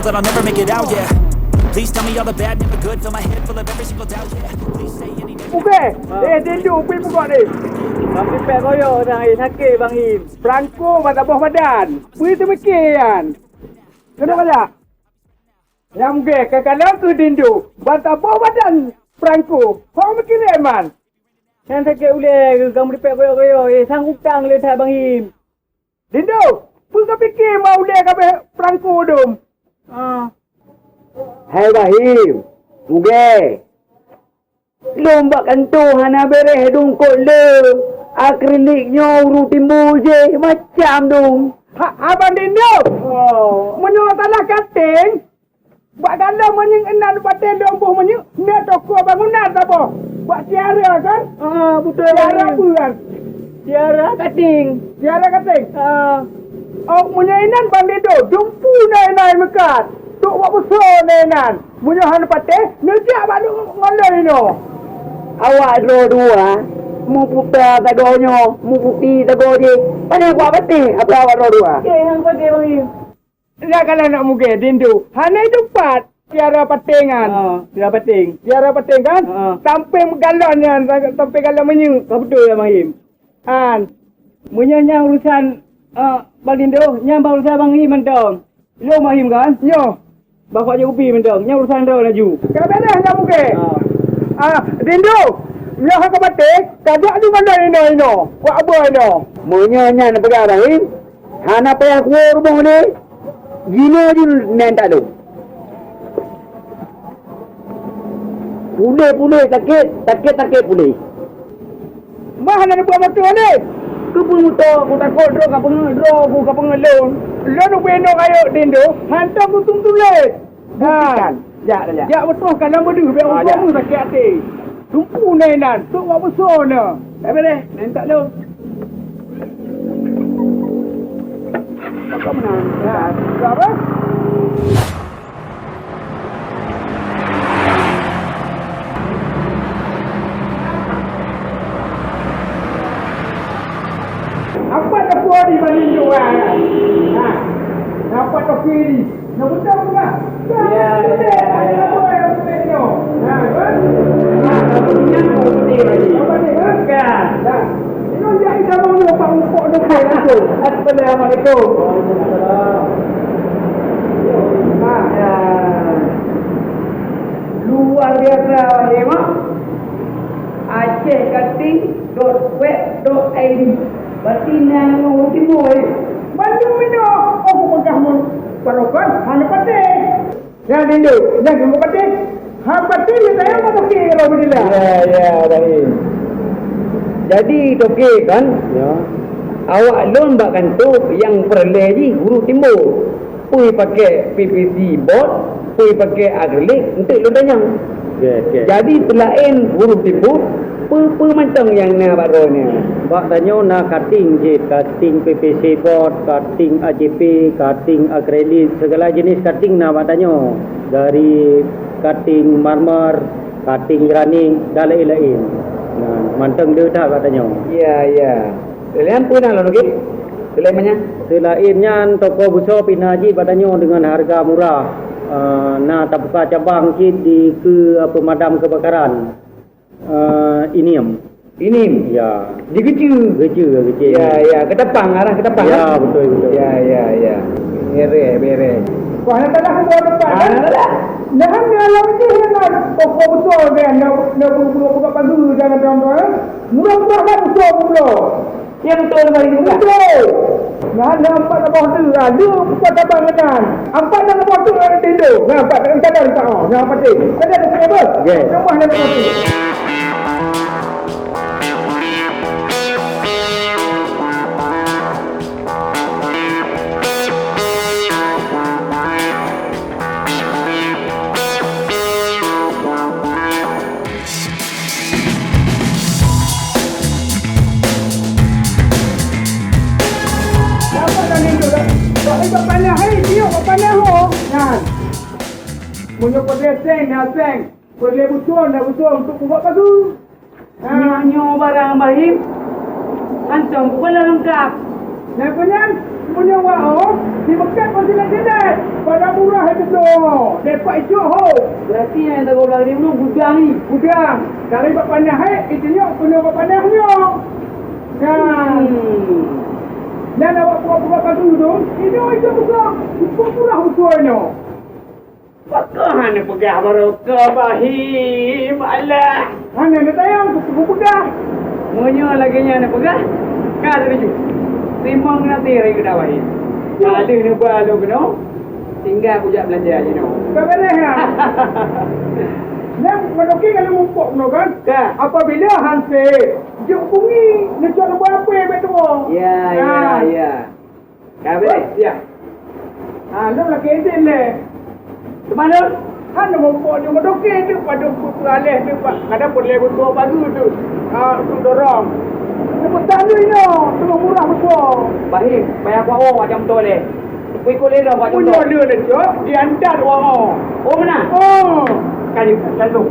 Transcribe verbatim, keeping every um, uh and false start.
But I'll never make it out, yeah. Please tell me all the bad, never good. Fill my head full of every single doubt, yeah. Please say anything. Oke, eh, tindu, pui pukok ni. Bang Ipek koyo dah, eh, sakit, Bang Im. Prangko, mata boh badan. Pui tu mikir, kan? Kena kajak? Nyang mugeh, keukalan keu tindu. Mata boh badan, prangko. Ho mikir, man. Nyang sakét ulèe, Bang Ipek koyo-koyo, eh, sang utang le that, Bang Im. Dindo, peue kapike ma ulèe kabeh prangko dum? Ah. Hai Bahim, mugèe. Lôn bak kantô hana bèrèh dungkot le, akrilik nyoe ureueng timbul jih macam dum. Ha, Abang Dindo. Oh. Meunyoe salah kating, bak dalam meunyeuk inan patéh lôn boh meunyeuk, na toko bangunan saboh. Bak tiara kan? Ah, beutôi. Tiara peue kan? Tiara kating. Tiara kating? Ah. Oh, meunyoe inan Bang Dindo, dumpu na inan meukat. Tuk wak beuso na inan. Meunyoe hana patéh, neujak bak ngon lôn inoe. Awak droe dua, meuputa sagoe nyoe, meuputi sagoe jih. Pane kuat patéh, apa awak droe dua? Okey, hang patéh, Bang Im. Nyan ka lheueh neuk mugèe, Dindo. Hana teumpat tiara patéh nyan. Ha, tiara patéh. Tiara patéh kan? Ha. Sampéng galon nyan, sampéng galon meunyeuk. Ka beutôi ya, Bang Im. An. Meunyoe nyan urusan, eh, Bang Dindo, nyan bak urusan Bang Im mantong. Lôn Bang Im kan? Nyoe. Bak Pak Jokowi mantong. Nyan urusan droe laju. Ka bèrèh nyan mugèe. Ha. Ah, Dindo. Nyoe ka patéh, ka jak deungon inoe-inoe. Wak abah inoe. Meunyoe nyan peugah Bang Im, hana payah kuwoe rumoh lé, jinoe jih nyan that lôn. Puléh-puléh sakét, sakét-sakét puléh. Bah hana neubuet moto lé. Keupeue moto, kutakot droe ka peungeuet droe, ku ka peungeuet lôn. Lôn ubé nyoe kayok Dindo, hantom kutum tuléh. Buktikan. Jak, jak. Jak beutôi ka lam beudeuh, bèk usah sakét até. Tumpu na inan, tuk wak beuso na. Dah bèrèh, nyan that lôn. Pakon meunan? Ya, apa? Apa teupeue di banding dua? Ha. Apa teupeue di? Nak betul enggak? Ya, ya, ya, ya. Apa yang penting tu? Ha, kan? Ha, apa yang penting tadi? Apa ni, ha? Kan? Dah. Ini jadi kamu ni, Pak Upok ni, Pak Upok. Assalamualaikum. Waalaikumsalam. Ha. Ya. Luar biasa, ya, Mak. Aceh Kating dot web dot I D. Berarti na ngon ureueng timbul, eh? Bandum inoe, oh, peugah mun barokon hana patéh. Nyan Dindo, nyan Dindo patéh. Ha, patéh, ya, saya mau pakai, alhamdulillah. Ya, ya, baik. Jadi, toke kan? Ya. Awak lôn bak kantô nyang peureulèe jih ureueng timbul. Peue pakai P V C board, peue pakai akrilik, enteuk lôn tanyong. Oke, oke. Jadi, selain ureueng timbul, peue-peue mantong nyang na bak droeneuh? Bak tanyoe na kating jih, kating P V C board, kating A C P, kating akrilik, segala jenis kating na bak tanyoe. Dari kating marmer, kating granit, dan lain-lain. Nah, mantong le that bak tanyoe. Ya, ya. Selain peue na lôn lagèe? Selain nyan? Selain nyan, toko beuso pih na jih bak tanyoe deungon hareuga murah. Eh, na tabuka cabang cit di keu, eh, peumadam keubakaran. Eh, Inim. Inim? Ya. Di Geuchue? Geuchue, Geuchue. Ya, ya. Keutapang, arah Keutapang, ya, kan? Betul, betul. Ya, ya, ya. Bereh, bereh. Wah, na talah buat depan, ah, kan? Na talah. Nah, na lam jih na toko beuso kan, na, na bu-, bu-, buka pagu jangan contoh, eh. Murah-murah kan beuso beuso. Ya, betul, Bang, itu kan? Betul. Nah, na empat boh tu, ah, lu buka tabang dengan. Empat na boh tu ada tindu. Nah, empat na tabang tak, oh, nah, empat tu. Ada tu, apa? Okey. Rumah na boh tu. Meunyoe peudeh seng, na seng. Peudeh buson, na buson, untuk peubuet bagus. Ha. Nyoe, nyoe barang Bahim, hantom bukan lengkap. Nah, peue nyan? Punya wak oh, di bekat pun silat-silat. Pada murah itu tu. Depak icuk ho. Berarti yang tak boleh ni dulu gudang ni. Gudang. Dari bak panah hai, itu nyok, kena bak panah nyok. Nah. Hmm. Dan awak buka-buka baju tu, ini itu buka. Buka murah buka nyo. Pakon hana peugah barokah, Bahim? Alah. Hana na tayang, ku peugah. Meunyoe lagèe nyan na peugah, ka setuju. Teurimong nanti hari keuda, Bahim. Ya. Ka deuh neuba lôn keunoe, tinggai kujak beulanja jinoe. Ka beureh, ya? Nyan, meunokeng kalau mumpok keunoe kan? Ka. Apabila hanse, jok bungi, neucok lubang apui bak tuwo. Ya, ya, ya. Ka beureh, ya. Ha, lôn lakèe idin lé. Teuma lôn? Hana mumpok jeuet meudokeng teuk padub peue-peue alèh teuk, Pak. Kadang peureulèe beusoe bagoe teuk. Ha, untuk dorong. Teuma tanyoe inoe, teuma murah beusoe. Bahim, payah kuwoe wajah moto lé. Kuikot lé dong wajah moto. Meunyoe lé, Cok, diantar wang oh. Oh, meunan? Oh. Kali, lalu.